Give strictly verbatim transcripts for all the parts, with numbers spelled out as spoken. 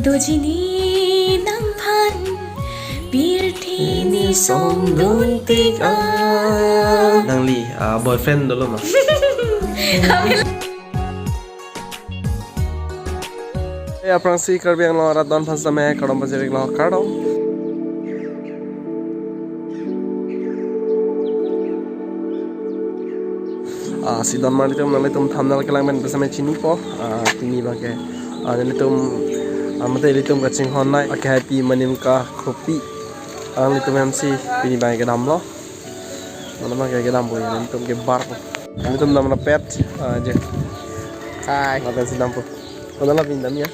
Dojini nangphan pirthe ni song dun tik a. Nangli, ah, boyfriend dolo ma? Eh, aphrangsi Karbi Anglong arat don aphan sitame kardom pajirlo, kardom. Ah, si don marli atum, nanglitum thumbnail kelang pen sitame chinipo. Ah, pini abangke, ah, nelitum, ah, mate ilitum kachinghon nai, akehaipi Manimka Kropi, alanglitum hemsi pini abangke kedamlo. Non abangke kedampo, nelitum kebarpo. Nelitum dam rapet, ah, je. Hai. Lapen si dampo. Konat la pini dam ya?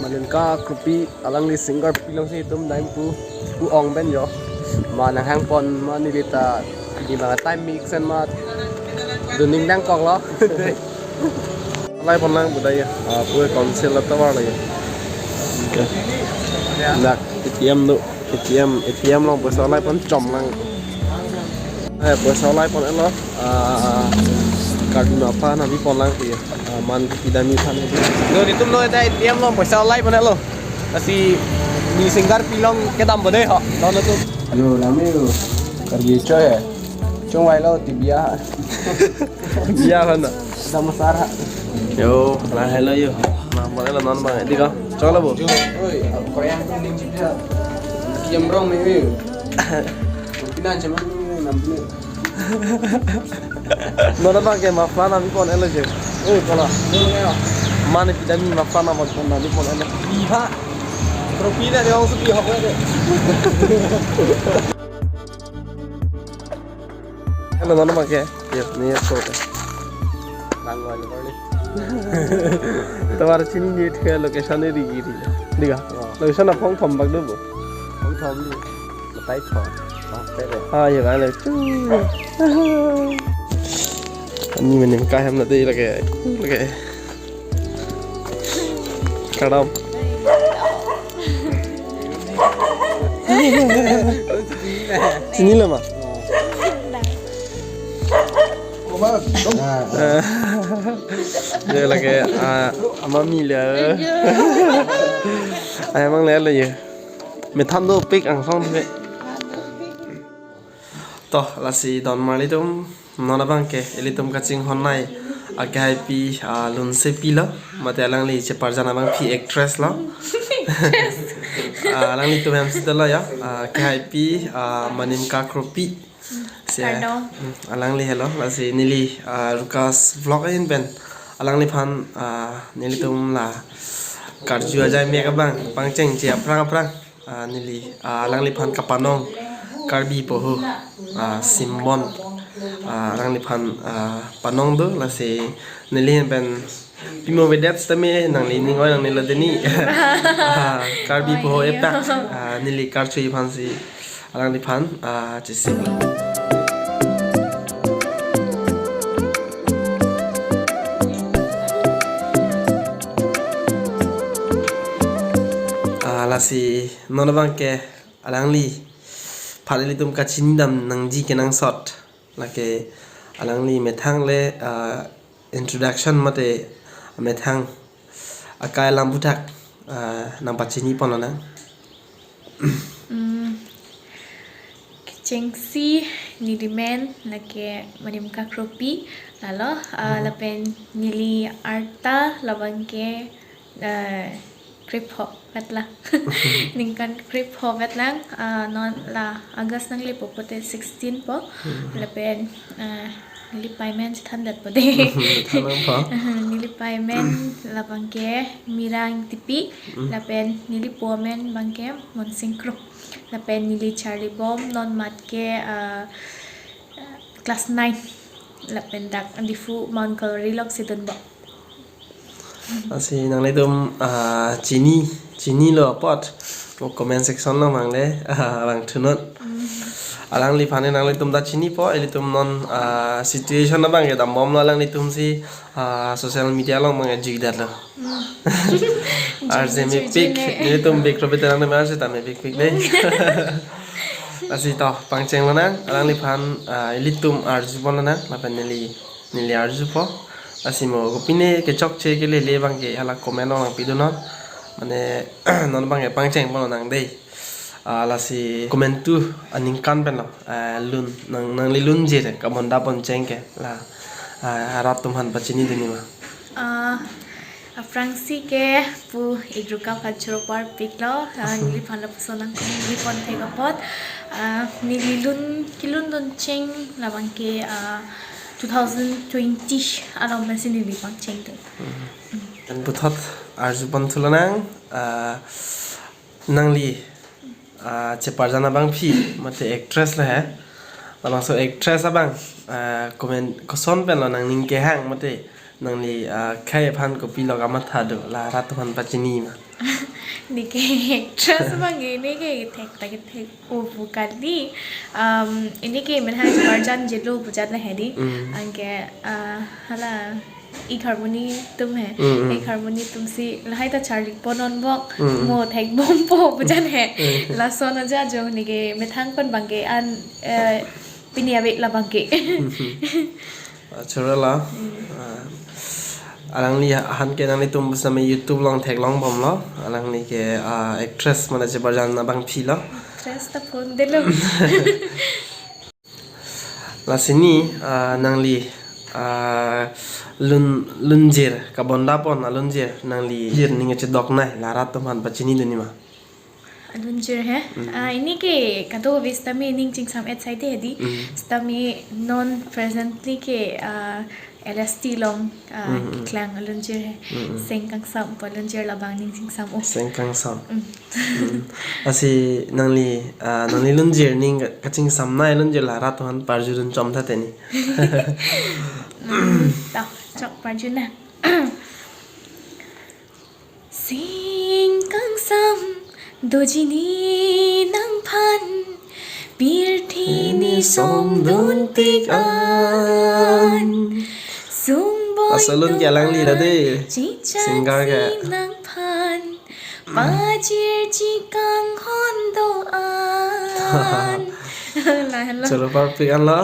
Manimka Kropi, alangli singer pi along si itum dam pu, pu ong pen jo. Ma nanghang pon ma neli ta pini abang time mix and ma dun ning dang kok lo. Alai pon lang budaya. Ah, pu council la tovar lagi. Oke. Dak A T M do. A T M, A T M along poisa alai pon chom lang. Eh, poisa alai pon-etlo. Ah, kardom aphan nangpi pon lang pi. Ah, man kepidami aphan itu. Lo, itum lo, ita A T M along poisa alai pon-etlo. Lasi ni singer pi along kedampo dei ho. Lo, lo tu. Yo, lami yo. Karbi choi ya. Chungvai lo ti biya. Biya aphan na. Dam asar ha. Yo, la hello yo. Ma pon-etlo non abang, di ko. Chok lo bo. Oi, Korean ning chip ya. Kiam rong me yo. Pinan chaman ni nam ni. Non abangke muffler nangpi pon-etlo je. Oi, kola. Man kepidami muffler nangpi pon-etlo. Iha. Kropi na dia langsung pihak ya. Hello, non abangke. Yo, ni ya so. Nang lo ni. Tovar chini ni the location ni rigi ri. Di ko. Oh. Location aphong thom bak do bo. Aphong thom ni. Matai thom. Oh, tere. Ah, ya kan lo. Ani Manimka hem na dei lake. Lake. Kardom. Chinilo ma? Eh, dia lake, ah, ama mila. Ayamang lele ya. Methang dopik angsong dopik. To, lasi don marli atum, non abangke ilitum kachinghon nai akehaipi, ah, Lunsepi lo, mate alangli cheparjan abangpi actress lo. Ah, alanglitum hemsi dolo ya, ah, akehaipi, ah, Manimka Kropi. Si, kardom. Hmm, alangli hello, lasi neli, ah, Rukas vlog ahin pen alangliphan, ah, nelitum la karju ajai mek abang pangchengche aphrang aphrang. Ah, neli, ah, alangliphan kapanong Karbi poho, ah, Simbon, ah, alangliphan, ah, panong do, lasi neli ahin pen pimo vedet sitame nangli ning oi nangne lo dei ni. Ah, Karbi poho epak, ah, neli karchu aphansi alangliphan, ah, chesik. Ah, lasi non abangke alangliphan ilitum kachini dam nangji kenangsot. Lake alangli methang le, ah, introduction mate methang akai alam aphuthak, ah, nangpachini pon lonang. Hmm. Kechengsi neli men lake Manimka Kropi lalo, ah, hmm, lapen neli arta labangke, eh, krepho vet lang. Ningkan krepho vet lang, ah, non la August nanglepo pote sixteen po. Hmm. Lapen, ah, neli paimen chethan det po dei. Thanang po. Neli paimen labangke Mirang Tipi, hmm, lapen neli po amen abangke Monsing Kro. Lapen neli charlibom non matke, ah, class nine. Lapen dak Diphu Mount Calvary along si dunbom. Lasi nanglitum, ah, chini, chinilo apot mo comment section along mangle, ah, vangthunon. Hmm. Alangliphan nanglitum ta chinipo, ilitum non, ah, situation abangke dambomlo alanglitumsi, ah, social media along mangle jui detlo. Hmm. Arje mepik, nelitum bikro veteran me arje ta mepikpik dei. Lasi to, pangcheng lonang, alangliphan, ah, ilitum arju pon lonang, lapen neli, neli arjupo. Lasi mo, kopine kechokche kelele abangke hala comment along nangpidunon. Mane non bang ke pangcheng pon nang dei. Ah, lasi komantu aningkan pen lo. Ah, lun nang, nangli lunjir kabonda pon cheng ke la. Ah, rat atum aphan pachini dunji ma? Ah, aphrangsi ke pu ik ruka phan choro parpik lo. Ah, neliphan lapuson nangkong neli pon thek apot. Ah, neli lun kelun dun cheng labang ke, ah, two thousand twenty along pensi neli pangcheng dun. Hmm. Pen puthot arju pon thulo nang, ah, nangli, ah, cheparjan abangpi mate actress le he. Labangso actress abang, ah, comment koson pen lo nangning kehang mate nangli, ah, khei aphan kopilo kamatha do, la rat atum aphan pachini ma? Neke actress abang ke neke thek ta ke thek o pu kali. Um, neke menhang cheparjan jelo pu jat le he dei. Mm. Anke, ah, hala ik harmony atum he. Mm, mm. Ik harmony atum si lahai ta charli pon non bok. Mm, mm. Mo thek bompo pu jat he. Mm. Lason aja jo neke methang pen bang ke an, eh, pini ave labang ke. Ah, choro lo. Mm. Ah, alangli aphan ke nanglitum pusitame YouTube along theklong bomlo. Alangli ke, ah, actress mane cheparjan abangpi lo. Actress ta pon delo. Lasi ni, ah, nangli, ah, lun, lunjir kabonda pon alunjir nangli jir ning chedok nai, la rat atum aphan pachini dunji ma? Alunjir he? Mm. Ah, neke kadokave sitame ning chingsam-et sai dei he dei. Mm. Sitame non presently ke, ah, L S T along, ah, mm, mm, keklang alunjir he. Mm, mm. Seng kangsam pu alunjir labang ning chingsam o. Seng kangsam. Mm. Mm. Lasi nangli, ah, nangli lunjir ning ka-, kachingsam nai lunjir la rat atum aphan parju dun chom tha teni. Mm, ta, chok parju na. Seng kangsam doji ne nangphan, pirthe ne som dun tik an. Sung boi, laso alun ke alangli lo dei, singer ke. Nangphan pajirji kanghon do an. La, hello. Choro parpik an lo.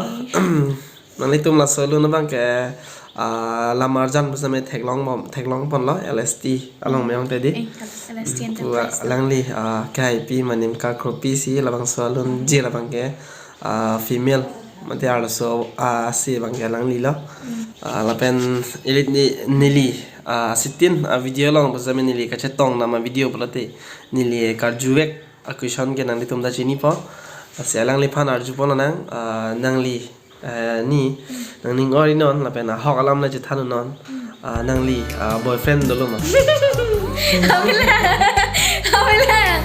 Nanglitum laso alun abang ke, ah, lam arjan pusitame theklong bom, theklong pon lo, L S T along, mm, meyong te dei. Eh, L S T Enterprise. Pu alangli, ah, K I P Manimka Kropi si labangso alunjir abang ke, ah, female mate arloso, ah, si abang ke alangli lo. Mm. Ah, lapen ili ne, neli, ah, sitin, ah, video along pusitame neli kachetong nama video pulote neli karjuvek a-question ke nanglitum ta chinipo. Lasi alangliphan arju pon nang, ah, nangli, eh, ni, nangning ori non, lapen ahok alam le chethan non. Ah, nangli, ah, boyfriend dolo ma? Avelang. Avelang.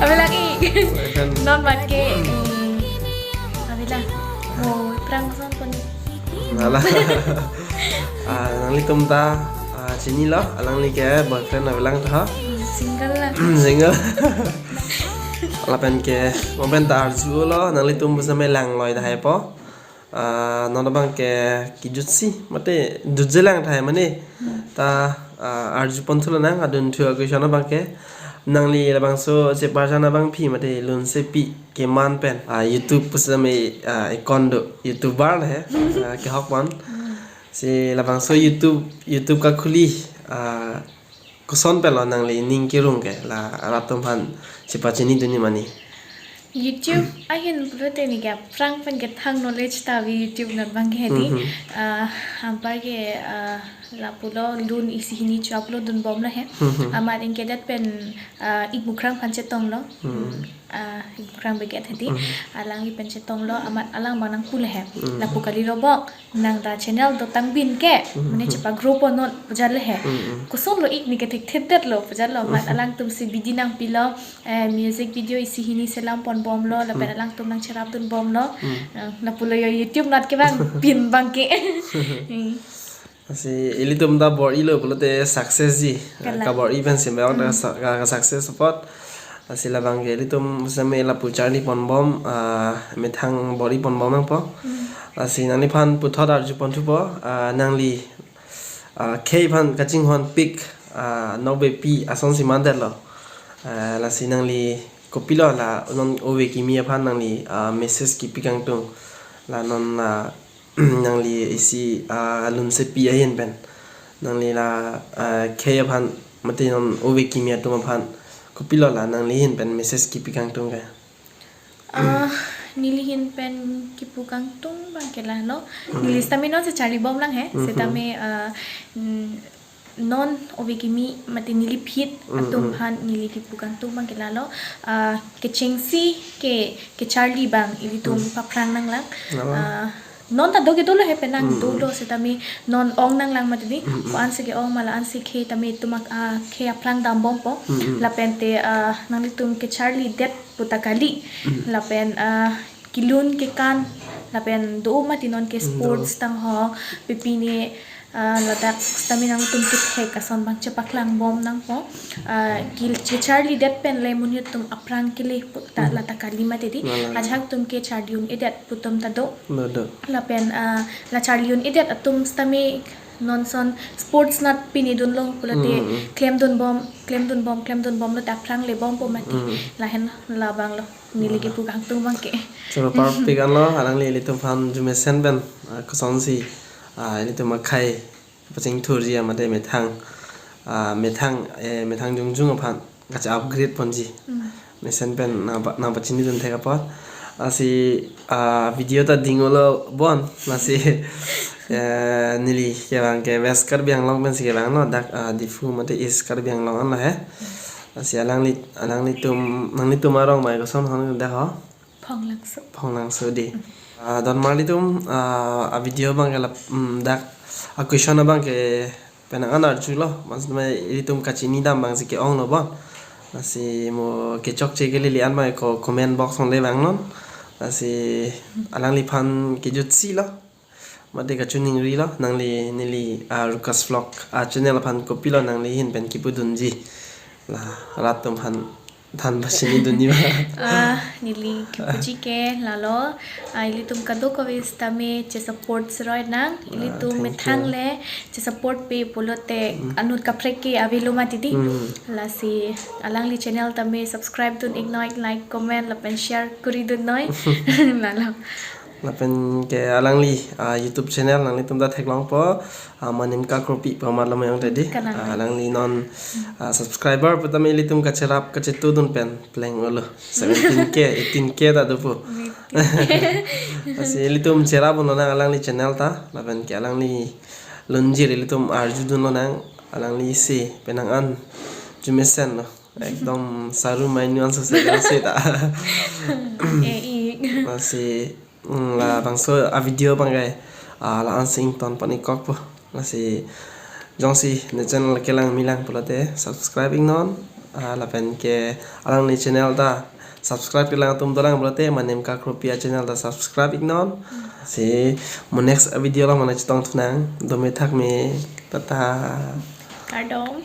Avelang i. Boyfriend. Non mat ke. Hmm. Avelang. Mo prang son pon. Nala. Ah, nanglitum ta, ah, chinilo, alangli ke boyfriend avelang tha. Single la. Single. Lapen ke, mo pen ta arju lo, nanglitum pusitame langloi tahai po. Ah, non abang ke kejutsi, mate jutje lang tahai mane. Ta, ah, arju pon thulo nang, adun thu a-question abang ke. Nangli labangso cheparjan abangpi mate lunsepi keman pen, ah, YouTube pusitame, ah, account do, YouTuber he, ah, kehok pon. Hmm. Si labangso YouTube, YouTube kakhuli, ah, koson pen lo nangli ning kerung ke, la rat atum aphan chepachini dunji ma ni? YouTube ahin pulote neke aphrang pen kethang knowledge ta ave YouTube anat abang ke he dei. Mhm. Ah, anpar ke, ah, lapulo lun isi hini cho-upload dun bom lo he. Mhm. Amat anke det pen, ah, ik Mukrang aphan chetong lo. Mhm. Ah, ik Mukrang Brigade he dei. Mhm. Alangli pen chetong lo, amat alang abang nangpu le he. Mhm. Lapu kali lo bok, nang ta channel dotang bin ke, mhm, mane chepa-grow pon non pu jat le he. Mhm. Koson lo ik neke thekthedet lo pu jat lo, amat, mhm, alangtum si bidi nangpilo, eh, music video isi hini selam pon bom lo, lapen, mhm, alangtum nangcherap dun bom lo. Mhm. Eh, lapulo yo YouTube anat ke bang, pin abang ke. Hmm. Lasi ilitum ta bor-ilo pulote success ji. Kalang. Kabor-i pensi meyong ta, hmm, sa-, ka, ka success apot. Lasi labang ke ilitum seme lapu charli pon bom, ah, methang bor-i pon bom nangpo. Hmm. Lasi nangliphan puthot arju pon thupo, ah, nangli, ah, khei aphan kachinghon pik, ah, nokbepi ason si mandetlo. Ah, lasi nangli kopilo la non ove kimi aphan nangli, ah, message kipi kangtung. La non, ah, nangli isi, ah, lunsepi ahin pen. Nangli la, ah, khei aphan, mate non ove kimi atum aphan kopilo la nangli ahin pen message kipi kangtung ke? Ah, neli ahin pen kipu kangtung abang ke la, no? Hmm. Neli sitame non si charli bom lang he. Mhm. Sitame, ah, mm, non ove kimi mate neli phit, hmm, atum, hmm, aphan neli kipu kangtung abang ke la lo. Ah, kechengsi ke, kecharli abang ilitum, hmm, paphrang nanglang. Nanglang. Ah, non ta do ke dolo he penang, hmm, do, hmm, do sitame non ong nanglang mati di. Hmm, hmm. Ko-an si ke-ong ma la-an si khei tame itum ak-, ah, khei aphrang dambompo. Hmm, hmm. Lapen te, ah, nanglitum kecharlidet puta kali. Hmm. Lapen, ah, kelun kekan, lapen do mati non ke, hmm, sports, do, tang ho, pipine, ah, ladak sitame nangtum kethek ason abang chepaklang bom nangpo. Ah, kil-, kecharlidet pen le monit atum aphrang kele puta, hmm, lata kali mati di. Nanglang. Ajahak atum kecharli un-edet pu atum ta do. Do, do. Lapen, ah, la charli un-edet atum sitame non ason sports nat pini dunlo pulote, hmm, hmm, klemdun bom, klemdun bom, klemdun bomlo ta aphrang le bompo mati. Hmm. Lahen labang lo. Neli, ah, kipu kangtung abang ke. Choro parpik anlo, alangli ilitum aphan arjumesen pen, ah, kosonsi, ah, ilitum akhei pachingthurji amate methang, ah, methang, eh, methang jongjong aphan kache-upgrade ponji. Hmm. Mesen pen nangpa-, nangpachinidun thek apot. Lasi, ah, video ta dingolo bon. Lasi, eh, neli kevang ke West Karbi Anglong pensi kevang lo, dak, ah, Diphu mate East Karbi Anglong anlo he. Lasi alangli, alanglitum, nanglitum arong mai koson hon dak ho? Phonglangso. Phonglangso di. Ah, don marlitum, ah, a video abang ke la, mm, dak a question abang ke penang an arjulo, mas mai ilitum kachinidam abang si ke-onglo bon. Lasi mo kechokche ke lili an abang ko comment box along le vangnon. Lasi alangliphan kejutsi lo. Mate kachiningrilo, nangli neli, ah, Rukas Vlog, ah, channel aphan kopilo nangli ahin pen kipudunji. La rat atum aphan than pachinidunji ma? Ah, neli kipuji ke lalo, ah, ilitum kadokave sitame che-support siroi nang, ah, ilitum, thank you, methang le che-support pe pulote, mm, anut kaprek ke avelo mati di. Mm. Lasi alangli channel tame subscribe dun-iknoi, like, comment, lapen share kori dunnoi. Lalo. Lapen ke alangli, ah, YouTube channel nanglitum ta theklongpo, ah, Manim Kakropi pu amat lam ayong tadi. Kalang. Ah, alangli non, ah, subscriber pu tame ilitum kacherap kachetudun pen plenglo. Seventeen K, eighteen K ta dopo. Eighteen K. Lasi ilitum cherapdun lonang alangli channel ta, lapen ke alangli lunjir ilitum arjudun lonang, alangli si penang an arjumesen lo. Ekdom saru mainyu an sose si ta. Eh, ik. Lasi, mm, labangso a video abang ke, ah, la-an si ington pon-ikkokpo. Lasi jongsi ne channel kelang milang pulote subscribe-iknon. Ah, lapen ke alangli channel ta subscribe-iklang atum dolang pulote Manim Kakropi a channel ta subscribe-iknon. Si mo next a video along mane chetongthunang. Dome thakme. Tata. Kardom.